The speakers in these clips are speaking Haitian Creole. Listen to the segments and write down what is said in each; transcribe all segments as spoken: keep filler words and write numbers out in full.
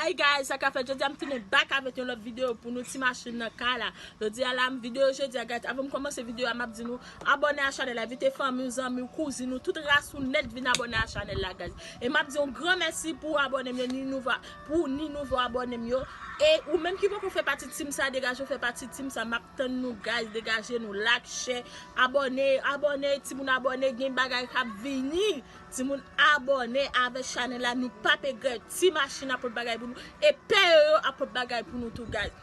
Hey guys, sa k ap fèt? Jodi a m tounen back avèk yon lòt videyo pou nou, ti machin nan kay la. Jodi a la, m videyo jodi a, guys. Avan m kòmanse videyo a, m ap di nou, abòne a chanèl la, envite fanmi w, zanmi w, kouzin ou, tout ras ou nèt vin abòne a chanèl la, guys. E m ap di yon gran mèsi pou abòne m yo, ni nouvo, pou ni nouvo abòne m yo. E ou menm ki poko fè pati team sa, degaje w fè pati team sa, m ap tann nou, guys. Degaje nou, like, share, abòne, abòne, timoun abòne, gen bagay k ap vini. Timoun abòne avèk chanèl la, nou p ap egrèt. Ti machin ap pot bagay pou nou, e pè yo yo ap pot bagay pou nou tou, guys.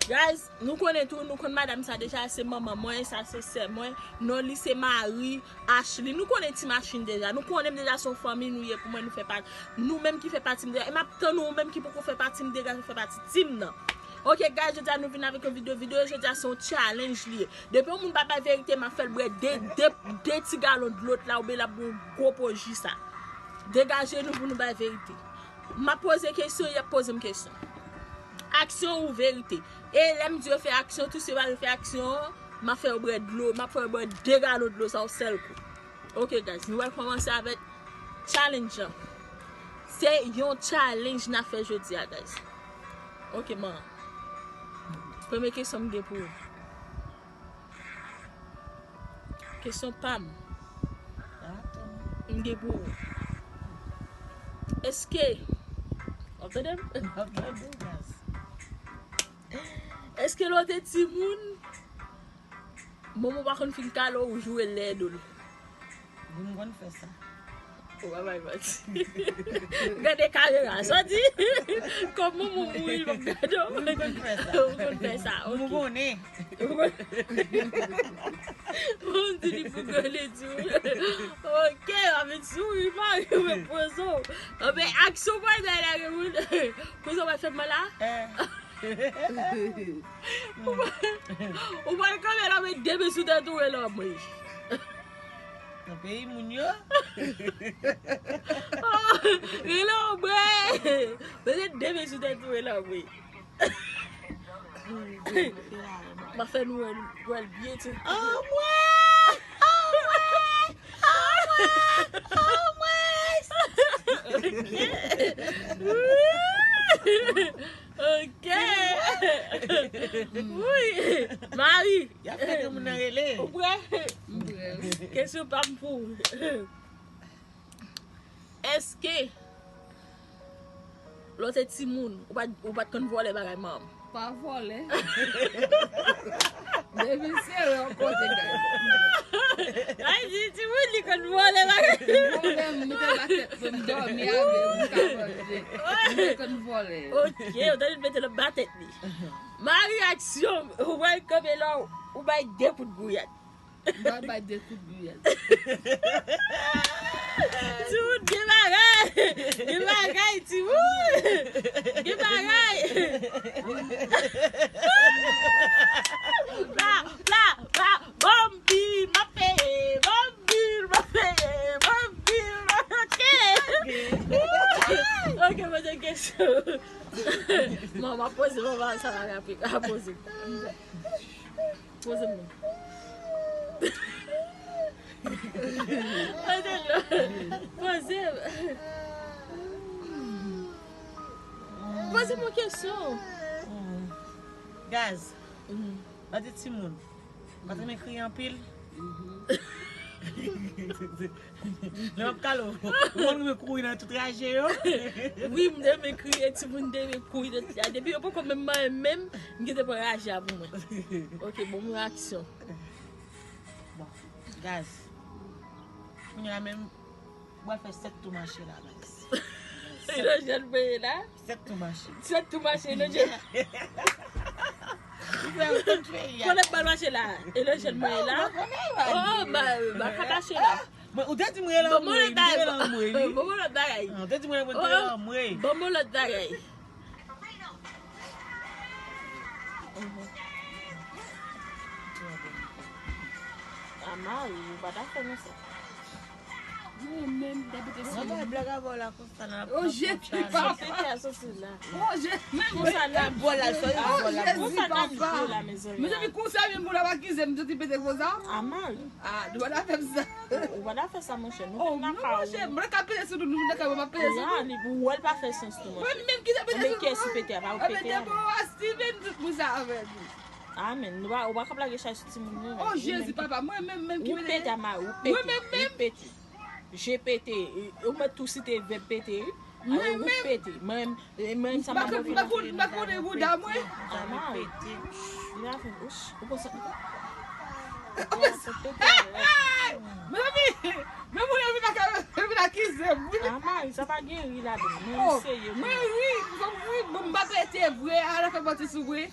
Guys, nou konnen tou, nou konn madanm sa deja, se manman mwen, sa se sè mwen, non li se Marie Ashley. Nou konnen ti machin deja, nou konnen m deja se yon fanmi nou ye pou mwen, nou fè pati, nou menm ki fè pati m deja. E m ap tann ou menm ki poko fè pati m, degaje w fè pati team nan. Ok, guys, jodi a nou vin avèk yon videyo. Videyo jodi a se yon challenge li ye. Depi yon moun pa bay verite, m ap fè l bwè de, de, de ti galon dlo la, oubyen l ap bwè yon gwo po ji sa. Degaje nou pou nou bay verite. M ap poze kesyon, y ap poze m kesyon. Aksyon ou verite? E lè m di yo fè aksyon, tou se pa yo fè aksyon an, m ap fè yo bwè dlo, m ap fè yo bwè de galon dlo sa yon sèl kou. Ok, guys, nou pral kòmanse avèk challenge an. Se yon challenge n ap fè jodi a, guys. Ok, man. Premye kesyon m gen pou ou. Kesyon pa m. M gen pou ou. Èske, w ap tande m? M ap tande w, guys. Èske lè w te timoun, manman w pa konn fin kale w, ou joure lè do l? Wi, m konn fè sa. Ou pa bay manti. Gade kamera, sa w di? Kòm manman w mouri, l p ap gade w. Wi, m konn fè sa. Ou konn fè sa, ok. M konnen. Ou konn, ou konn di li pou gade di w. Ok, avèk souri, mari w repoze w. Anben, aksyon pral bay la, moun. Kouzen w pral fè m la? Eh. Ou pa, ou pa kanpe la, met de men sou tèt ou, rele anmwe. Nan peyi moun yo. Rele anmwe. Mete de men sou tèt ou, rele anmwe. M a fè nou wè, wè l byen, ti. Anmwe! Anmwe! Anmwe! Anmwe! Ok. Wi. Mari. Y ap fè granmoun nan rele. Ou prè? M prè, wi. Kesyon pa m pou ou. Èske lè w te timoun, ou pa t, ou pa t konn vòlè bagay manman w? Pa vòlè. Depi sere yon kote, guys. Ay, di timoun li konn vòlè bagay. Vòlè, m mete l atè, m dòmi avè l, m ka manje. M te konn vòlè. Ok, ou te mete l anba tèt li. Mari aksyon, ou pral kanpe la, ou bay de kout gouyad. M pral bay de kout gouyad. Timoun gen bagay! Gen bagay, timoun! Gen bagay! Pla, pla, pla, banm bil, m ap peye, banm bil, m ap peye, banm bil, m ap, ok! Ok, poze kesyon. Bon, m ap poze, bon, sa va rapid, m ap poze. Poze m non. Poze m non. Poze m. Poze m yon kesyon. Gaz. Mhm. Lè w te timoun, ou pa t renmen kriye anpil? Mhm. Lè m ap kale w, ou konn renmen kouri nan tout raje yo? Wi, m te renmen kriye, timoun te renmen kouri nan tout raje. Depi yo poko menm manyen menm, m gentan pran raje a pou mwen. Ok, bon, mwen aksyon. Bon, gaz. Kounye a menm, ou pral fè sèt tou mache la, gaz. Ilojèn peye la? Sèt tou mache. Sèt tou mache, Ilojèn. Ou fè yon konn fè ya. Konnen bal mache la? Ilojèn mwen la? Oh, ba, ba ka mache la. Mwen, ou te di mwen rele anmwe, mwen rele anmwe, wi. Bon, bon, lòt bagay. Ou te di mwen mwen te rele anmwe. Bon, bon, lòt bagay. A mari, ou pa ta fè nou sa. Mwen menm dèpite si. Mwen bay blag avè w la konsa nan. Oh, Jezi, papa. Pete a soti la. Oh, Jezi, men konsa la. Bò la, sòy, oh, bò la. Jezi, papa. Mezanmi, konsa menm pou la pa kize m soti pete konsa. Aman. Ah, nou pa ta fè m sa. Ou pa ta fè sa, monchè. Nou vin lakay ou. Monchè, mwen ka pete sou nou, nou vin lakay mwen, m ap pete sou nou. Li, ou wè l pa fè sans tou, monchè. Mwen menm ki te pete sou nou. Ebyen, depi ou a Steven, tout moun sa avè nou. Amen. Ou pa, ou pa ka plage chay sou timoun, non. Oh, Jezi, papa, mwen menm, menm ki pete. Ou pete, Amari, ou pete. Mwen menm, menm. Ou pete. Je pete. Ou mèt tou site vèb pete, wi. Mwen menm. Ou pete. Mwen, mwen, sa m ap fè. M pa konnen bouda mwen. Amari. Li la fè, ouch, ou konsa. Mezanmi, men moun yo vin lakay, yo vin akize m, wi. Amari, sa pa gen ri ladan. Mwen serye. Mwen ri, fò m ri, bon, m pa pete vre, ala fè manti sou mwen.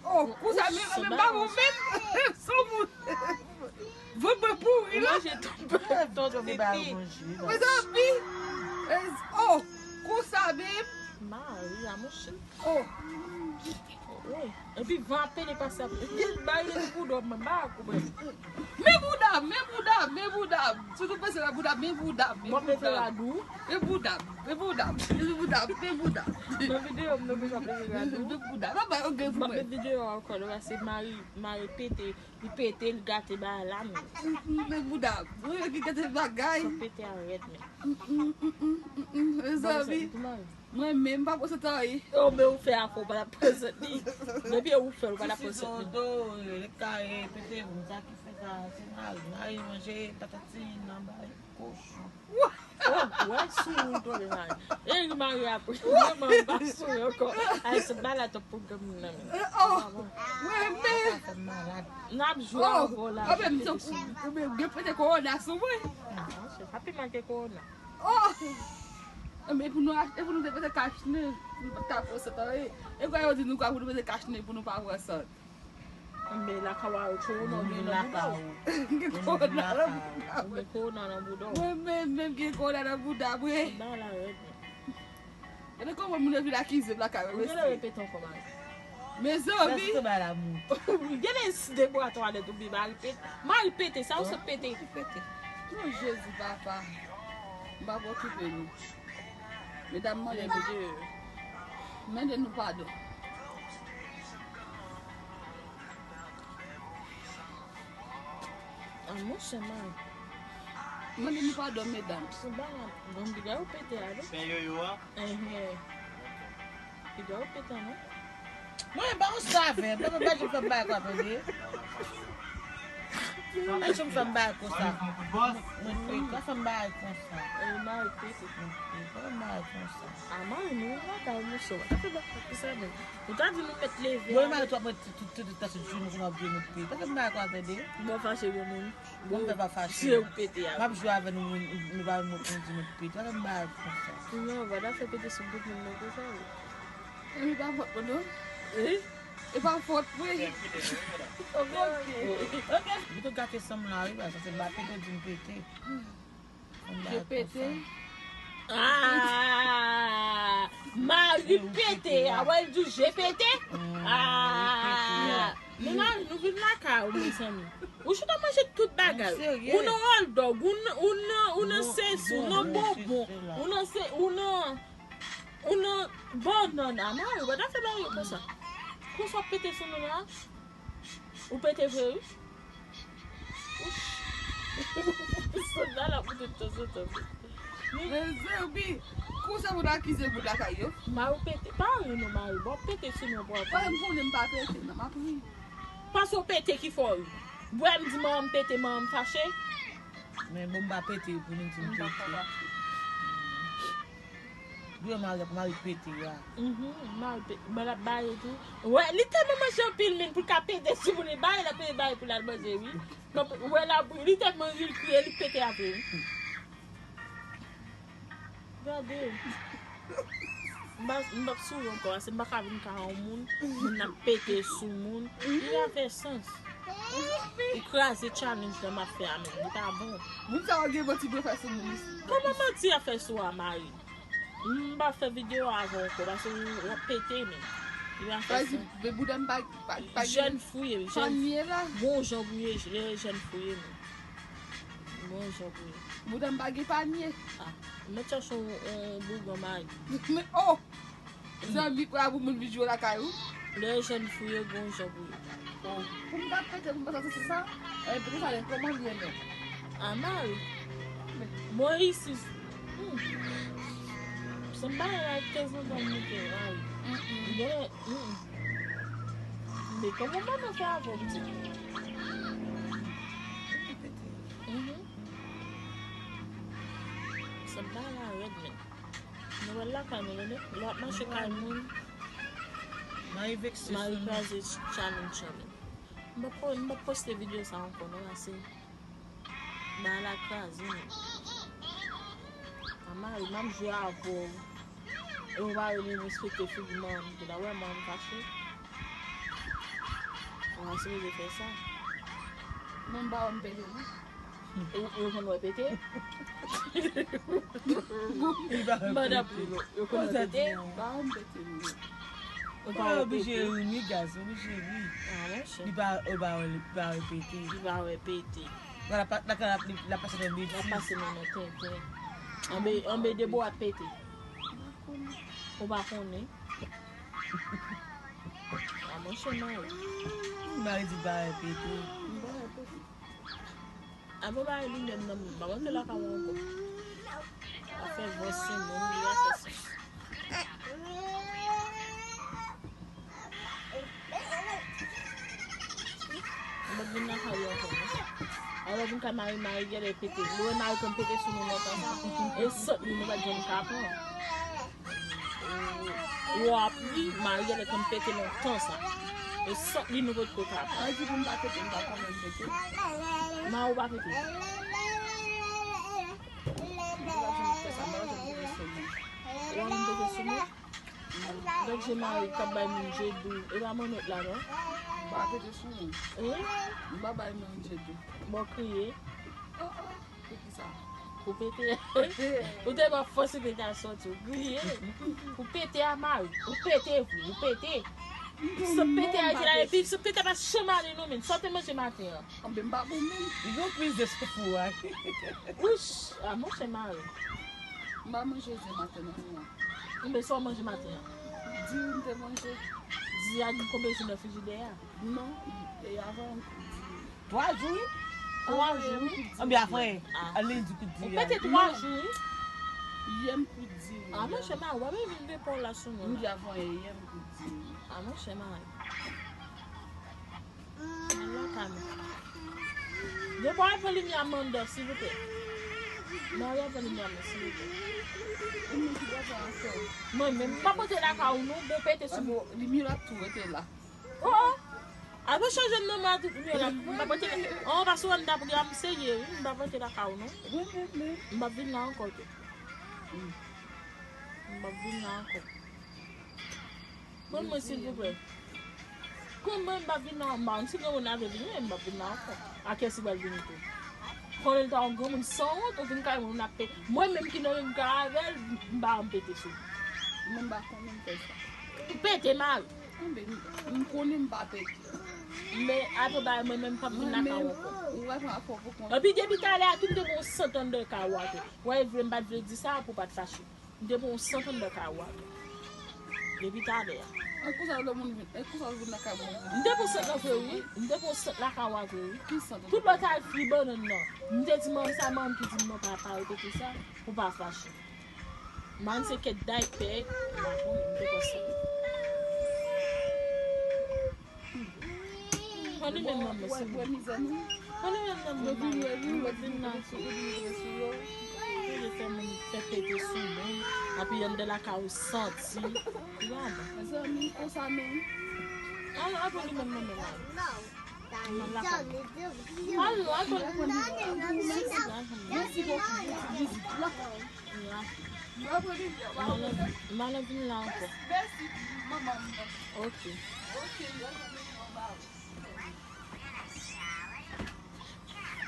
Oh, konsa, men, men, pa bon, men, sou moun. Vant mwen pouri, la. Ou manje tout, tout pipi. Mezanmi, oh, konsa, men. Maria, monchè. Oh. Wi. Epi van ap pede pase ap. Epi bay li pou dòm, mwen ba ak ou, men. Men bouda m, men bouda m, men bouda m. Si w te panse la bouda m, men bouda m, men bouda m. Mwen pete la dou. Men bouda m, men bouda m, men bouda m, men bouda m. Nan videyo m, nou bezwen pete la dou. Men bouda m. Mwen ba yo gen pou mwen. Mwen met videyo ankò, nou wè se Mari, Mari pete, li pete, li gate bagay la, men. Men bouda m. Mwen ki gate bagay. Sa pete a rèd, men. Mezanmi. Mwen menm pa pran sant anyen. Oh, men ou fè afè, ou pa ta pran sant li. Depi ou fè l, ou pa ta pran sant li. Sou do, li ka repete, bon, sa ki fè sa, se mari. Mari manje patat timoun nan bay kochon. Oh, wè sou ou tonbe mari. E ri mari apre. Mwen, mwen pa sou ankò. Ay, se malad pou granmoun nan, men. Oh, mwen menm. N ap jwe avè w la. Oh, men, gen pete kowona sou mwen. Ah, se pa pi mal ke kowona. Oh! Enben, pou nou achte, pou nou te mete kach nen, nou pa t ka pran sant anyen. E kwa yo di nou kwa pou nou mete kach nen pou nou pa pran sant. Enben, lakay ou kowona gen nan bouda w. Gen kowona nan bouda w. Gen kowona nan bouda w. Mwen menm, menm gen kowona nan bouda mwen. Ba la rèd, men. Gade kòman moun yo vin akize m lakay mwen. Ou genlè repete ankò, mari. Mezanmi. Prèske bay la mou. Genlè si de bwa twalèt ou byen mari pete. Mari pete, sa ou sot pete. Pete. Non, Jezi, papa. M pa pou okipe nou. Medam, mande nou. Mande nou padon. Ah, monchè, mari. Mande nou padon, medam. Se ba la, bon, piga ou pete a, non? Pen yoyo a? Enhen. Piga ou pete, non? Mwen, ba ou save, mwen pa janm fè m bagay konsa, tande. Mwen pa janm fè m bagay konsa. Mwen, mwen, pa fè m bagay konsa. E, mari pete. Mwen, mwen, pa fè m bagay konsa. Ah, mari, nou, nou pa ka, monchè, w ap fè bagay konsa, men. Ou ta di nou mèt leve. Mwen, mari, tou, mwen, tout, tout, tout, tout, tout, jounen, nou ap vye nou pete. Pa fè m bagay konsa, tande. Bon, fache, granmoun. Bon, m pa fache. Se ou pete a. M ap jwe avè nou, nou, nou pa mwen, nou di nou pete. Pa fè m bagay konsa. Non, pa ta fè pete sou bout moun nan konsa, wi. E pa fòt mwen, non. E? E pa fòt mwen. Ok, ok. Ok. Ou te gate san m la, wi, paske se m pa pete, ou di m pete. Je pete. Ah! Mari pete. A wè l di je pete? Ah! Men mari, nou vin lakay ou, mezanmi. Ou chita manje tout bagay. Ou nan hòldòg, ou nan, ou nan, ou nan sesi, ou nan bonbon, ou nan se, ou nan, ou nan bannann. Ah, mari, ou pa ta fè mari konsa. Konsa w ap pete sou nou la? Ou pete vre, wi. Sòt la la pou tout tan, sòt tan. Mezanmi, konsa moun akize moun lakay yo. Mari pete, pa ri non, mari. Bon, pete sou mwen pou apre. Mwen, m konnen m pa pete, non, m ap ri. Paske w pete ki fè w ri. Bwè m di manman m pete, manman m fache. Men bon, m pa pete pou nou di m pete. Bwè mari, mari pete a. Mhm, mari pete. Bon, l ap baye tou. Wè, li tèlman manje anpil min pou l ka pete sou moun, li baye, l ap pete baye pou l al manje, wi. Ou wè la, li tèlman ri, l kriye, li pete apre, wi. Gade. M pa, m p ap souri ankò, paske m pa ka vin kay yon moun, moun ap pete sou moun. Li pa fè sans. Ou kraze challenge la m ap fè a menm. Li pa bon. Moun sa yo gen manti pou yo fè sou moun isi. Kòman manti a fè sou a, mari? M pa fè videyo avè w ankò, paske w, w ap pete, men. Li pa fè sans. Men bouda m pa, pa, pa gen. Jèn fouye, jèn. Bon jan pou ye, jèn fouye, men. Yon jan pou yo. Bouda m pa gen panye. Ah, mèt chache yon, yon bougon mari. Men, oh! Zanmi, kwa pou moun vin jwe lakay ou? Lè jèn fi yo gen yon jan pou yo. Oh, pou m ta pete, pou m ta santi sa. Eh, pou sa, kòman li renmen? Ah, mari. Bon, isi. Hmm. Se bagay la, kenz an tan moute, mari. Mm-mm. Bon, mm-mm. Men kòman manman fè avè w, pitit? Mhm. Se bagay la rèd, men. Nou wè l lakay nou, tande? Lè w ap mache kay moun, mari vekse mari sou nou. Kraze challenge an, men. M p ap po-, m p ap poste videyo sa ankò, non, ase. Bagay la kraze, men. A mari, m ap jwe avè w. E ou pa vle respekte figi manman m, ou ta wè manman m fache. Ou pa sipoze fè sa. Mwen m pa wè m pete, non. Ou, ou konn wè pete? Li pa wè pete. Yo konn wè pete? M pa wè m pete, non. Ou pa wè pete? Ou oblije ri, wi, guys, ou oblije ri. Ah, monchè. Li pa, ou pa wè, li pa wè pete. Li pa wè pete. L ap, l ap, l ap, l ap pase nan betiz. L ap pase nan, nan tenten. Anbe, anbe de bò ap pete. Ou pa konnen. A monchè mari. Mari di pa repete. Apre bagay li menm nan moun. Pa monte lakay mwen ankò. Afè vòs se moun li afè sa. Mwen vin nan kay yo ankò, non. Alò vin kay mari, mari genlè pete. Lè mari konn pete sou nou lontan sa. E sant li nou pa t janm ka pran. Ou ap ri, mari genlè konn pete lontan sa. E sant li nou potko ka pran. Mwen di pou m pa pete, m pa konnen m pete. Mari ou pa pete. Ou pa janm fè sa, mari janm pete sou mwen. Ou pa janm pete sou mwen? Gad jan mari k ap bay moun je dou. E pa mannèt la, non? M pa pete sou moun. Hein? M pa bay moun je dou. Bon, kriye. Oh, oh. Pou ki sa? Pou pete. Pete. Ou te ba fòs pete a sòti, ou kriye. Pou pete a mari. Ou pete, ou pete. Sa pete a, epi sa pete a pa chanm ale, non, men. Sa w te manje maten an? Anben, m pa bon menm. Li gen yon kriz de sou fou a. Wouch, a monchè mari. M pa manje ze maten nan, non. Enben, sa w manje maten an? Di m te manje. Di a gen konbyen jou nan frijidè a? Non, e avan di. Twa jou, wi? Twa jou, wi? Anben, afè, a lendi kout di a. Ou pete twa jou, wi? Yè m kout di, wi. A, monchè mari, w ap vin depo la sou nou la. M di avan yè, yè m kout di, wi. A, monchè mari. Al lakay mwen. Depo al pran limyè a Manda, silvouplè. Mari al pran limyè a mwen, silvouplè. Mwen menm, m pa pote lakay ou non, bon pete sou mwen. Limyè la tou rete la. Oh, oh. Al pran chanje m nan mari limyè la. M pa pote. Oh, pa sou Wanda pou m serye, wi. M pa pote lakay ou non. M pa vin la ankò tou. M pa vin la ankò. Pran mwen, silvouplè. Pran mwen, m pa vin nan, m pa konn si granmoun nan vle vini, men m pa vin nan ankò. A kiyès li pral vini tou? Konnen l ta yon granmoun sanwont, ou vin kay moun ap pe-, mwen menm ki nan menm kay avè l, m pa janm pete sou. Mwen m pa konnen m fè sa. Ou pete, mari. Anben, m konnen m pa pete. Men apre bagay mwen menm p ap vin lakay ou ankò. Ou wè fè afè w pou kont. Epi depi talè a tou m te gen yon sant anndan kay ou a tou. Wè, e vre m pa t vle di sa pou w pa t fache. M te pran yon sant anndan kay ou a tou. Depi talè a. E konsa lè moun vin, e konsa l vin lakay mwen. M te pran sant lan vre wi. M te pran sant lakay ou a vre wi. Ki sant? Tout lòt al fri bannann nan. M te di manmi sa, manmi ki di m non pa, pa repete sa, pou pa fache. Manmi se kèt daypè, m pa konnen, m te pran sant. Ann li menm nan mwen, silvouplè. Ann li menm nan mwen, mari. Mwen vin la. Ou vle fè moun fè pete sou moun. Epi anndan lakay ou santi. Gad. Mezanmi, konsa menm. Al, al pran li menm nan mwen, mari. Al, al pran li. Mèsi bokou. Mwen vin la ankò. Mèsi, manman. Ok.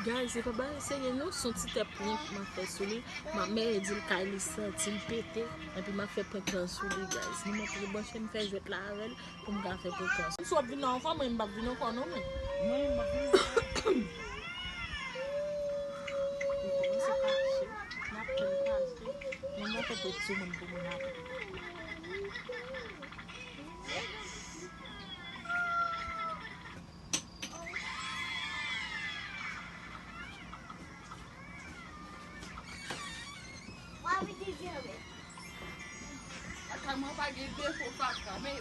Guys, se pa bagay serye non, se yon ti tè prank m ap fè sou li. M ap mèye di l kay li santi l pete, epi m ap fè prank lan sou li, guys. Li montre branche m fè jwèt la avè l. Pou m ka fè prekans. Si w ap vin la ankò, mwen, m p ap vin ankò non, mwen. Mwen, m ap vin. Fè timoun pou moun apre. Lakay mwen pa gen defo kaka, men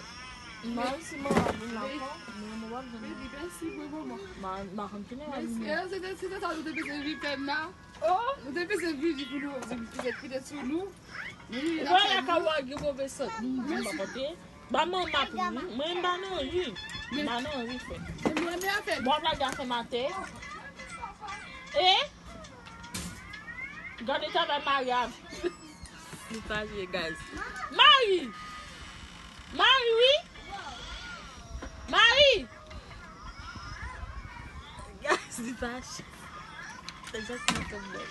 Mari, si mwen ap vin lakò, mwen mwen ap vin. Baby, mèsi pou moman. Ma, ma konn tounen la. Mèsi, se te, se te sa nou te bezwen vin fè m la. Oh, nou te bezwen vin pou nou vin kite sou nou. Ou wè la ka wè gen move sant. M pa pote. Ba manman pou mwen, mwen m pa nan ri. M pa nan ri, frè. Mwen men afè. Bon, lage afè m atè. E? Gade travay Mari a. Li pa vye, guys. Mari! Mari, wi! Mari! Guys, li pa chè. Se just not a boy.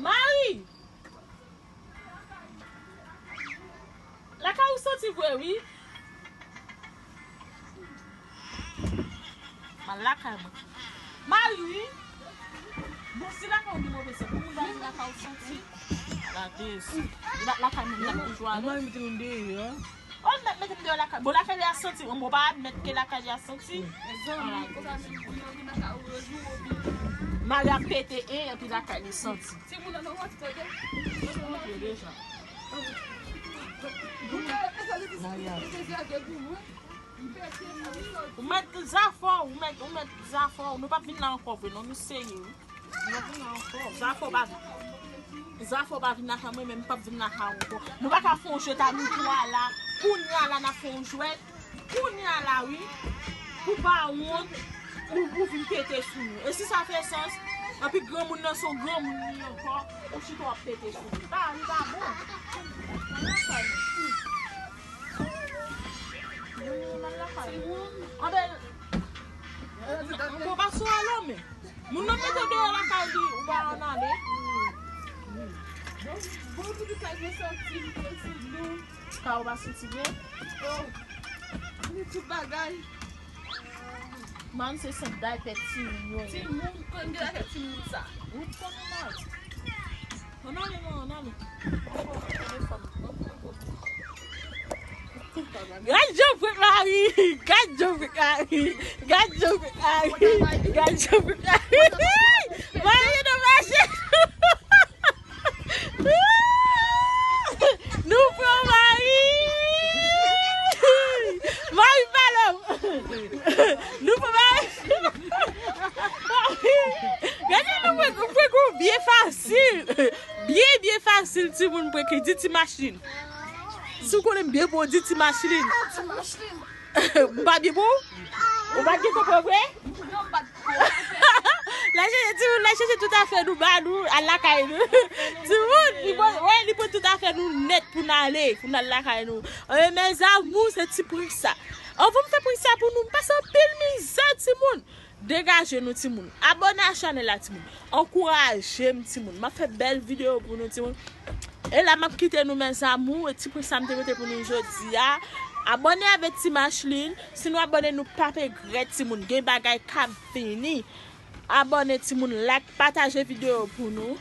Mari! Lakay ou santi vre, wi. Mal lakay mwen. Mari, wi. Bon, si lakay ou gen move sant, pou moun pa di lakay ou santi. Gade, si. Li bat lakay moun, li ap toujou ale. Mwen mete moun deyò. Oh, mèt mete m deyò lakay. Bon, lakay li a santi. Bon, pa admèt ke lakay li a santi. Mezanmi, konsa menm pou yo gen lakay ou yo jou ou pi. Mari ap pete, en, epi lakay li santi. Timoun nan nan wòch tande. Yo deja. Ou mèt zafè w, ou mèt, ou mèt zafè w. Nou p ap vin la ankò vre, non, nou serye, wi. Nou p ap vin la ankò. Zafè w pa, zafè w pa vin lakay mwen, men m p ap vin lakay ou ankò. Nou pa ka fè yon jwèt a nou twa la. Kounye a la, n ap fè yon jwèt. Kounye a la, wi. Pou pa wont, pou, pou vin pete sou nou. E si sa fè sans, anpi granmoun nan se yon granmoun li ye ankò, ou chita w ap pete sou li. Pa, li pa bon. Anben, anben, pa sou alò, men. Moun nan mete w deyò lakay li, ou pa ann ale. Bon, bon, tout sa, je santi, je santi, non. Ka ou pa santi byen? Oh, ni tout bagay. Man, se sant daypè timoun yo ye. Timoun, konn gen afè timoun sa. Ou konnen mal. Ann ale, non, ann ale. Gad jan frenk Mari! Gad jan frenk Mari! Gad jan frenk Mari! Gad jan frenk Mari! Mari nan mache! Nou pran Mari! Mari pa la! Nou pran Mari! Gade nou pran, pran kou byen fasil! Byen, byen fasil, timoun pran ki di ti machlin. Si w konnen m byen bon, di ti machlin. Ti machlin. M pa byen bon? Ou pa t gen konprann vre? Non, m pa t konprann. L al chèche timoun, l al chèche tout afè nou, ba nou, al lakay nou. Timoun, li pran, wè, li pran tout afè nou nèt pou n ale, pou n al lakay nou. Anben, mes amours, se ti prank sa. Anvan m fè prank sa pou nou, m pase anpil mizè, timoun. Degaje nou, timoun. Abòne a chanèl la, timoun. Ankouraje m, timoun. M ap fè bèl videyo pou nou, timoun. E la, m ap kite nou, mes amours. E ti prank sa m te pote pou nou jodi a. Abòne avèk ti machlin. Si nou abòne, nou p ap regrèt, timoun. Gen bagay k ap vini. Abòne, timoun. Like, pataje videyo pou nou.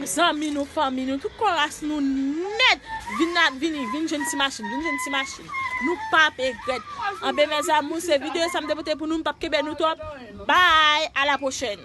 Zanmi nou, fanmi nou, tout kò ras nou nèt. Vin la, vini, vin jwenn ti machlin, vin jwenn ti machlin. Nou p ap regrèt. Anben, mes amours, se videyo sa m te pote pou nou, m p ap kenbe nou twòp. Bye, à la prochaine.